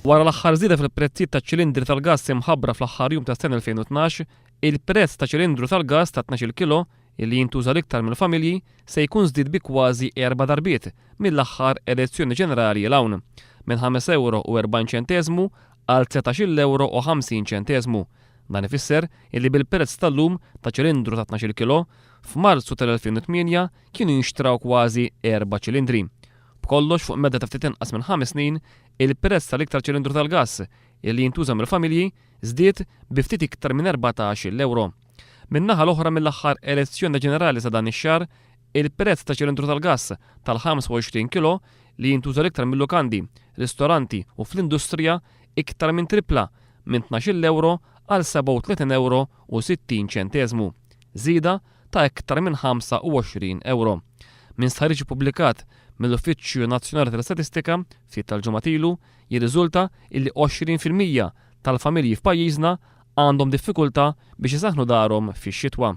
Wara l-aħħar żieda fil-prezzijiet taċ-ċilindri tal-gass imħabbra fl-aħħar jum tas-sena 2012, il-prezz ta' ċilindru tal-gass ta' 12-il kilo, illi jintuża l-iktar mill-familji, se jkun żdied bi kważi erba' darbiet mill-aħħar elezzjoni ġenerali 'l hawn, minn ħames ewro u 40 ċenteżmu għal 19-il ewro u 50 ċenteżmu. Dan ifisser illi bil-prezz tal-lum ta' ċilindru ta' 12-il kilo, f'Marzu tal-2008 kienu jinxtraw kważi erba' ċilindri. B'kollox fuq medda ta' ftit inqas minn ħames snin, il-prezz tal-iktar ċilindru tal-gass li jintuża mill-familji żdied bi ftit iktar minn 14-il ewro. Min-naħa l-oħra mill-aħħar elezzjoni ġenerali sa dan ix-xahar, il-prezz ta' ċilindru tal-gass tal-25 kilo li jintuża l-iktar mil-lukandi, ristoranti u fl-industrija iktar minn trippla minn 12-il ewro għal 37 ewro u 60 ċenteżmu. Żieda ta' iktar minn 25 ewro. Minn stħarriġ ippubblikat mill-Uffiċċju Nazzjonali tal-Istatistika ftit tal-ġimgħat ilu jirriżulta illi 20% tal-familji f'pajjiżna għandhom diffikultà biex isaħħnu darhom fix-xitwa.